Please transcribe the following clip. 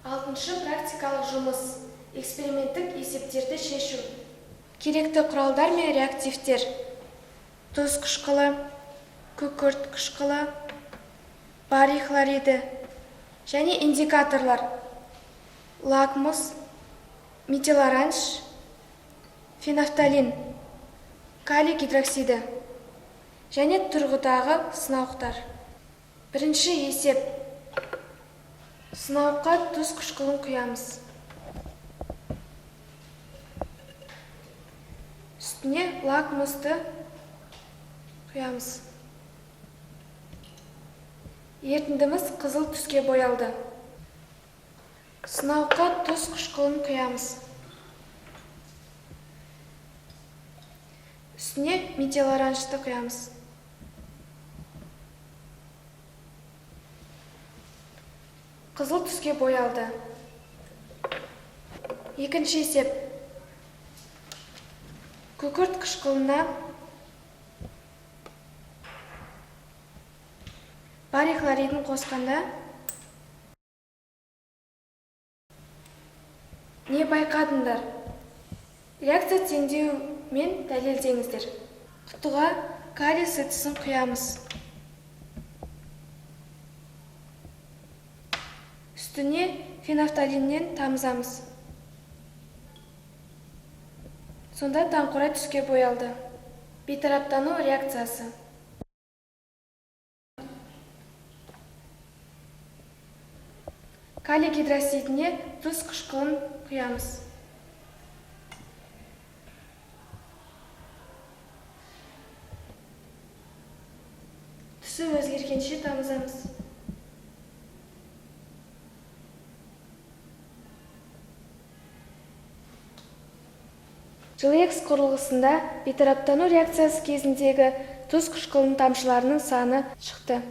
Алтыншы практикалық жұмыс. Эксперименттік есептерді шешу. Керекті құралдар мен реактивтер. Тұз қышқылы, күкірт қышқылы, барий хлориді және индикаторлар. Лакмус, метилоранж, фенофталин, калий гидроксиді және тұрғыдағы сынауықтар. Бірінші есеп. Сынауыққа тұз қышқылын құямыз. Үстіне лакмусты құямыз. Ерітіндіміз қызыл түске боялды. Сынауыққа тұз қышқылын құямыз. Үстіне метилоранжды құямыз. Қызыл түске боялды. Екінші есеп. Күкірт қышқылына барий хлоридін қосқанда не байқадыңдар? Реакция теңдеумен дәлелдеңіздер. Құтыға калий сытысын құямыз. Үстіне фенофталиннен тамызамыз. Сонда таңқурай түске боялды. Бейтараптану реакциясы. Калий гидроксидіне тұз қышқылын құямыз. Түсі өзгергенше тамызамыз. Жылы-X құрылғысында бейтараптану реакциясы кезіндегі тұз қышқылының тамшыларының саны шықты.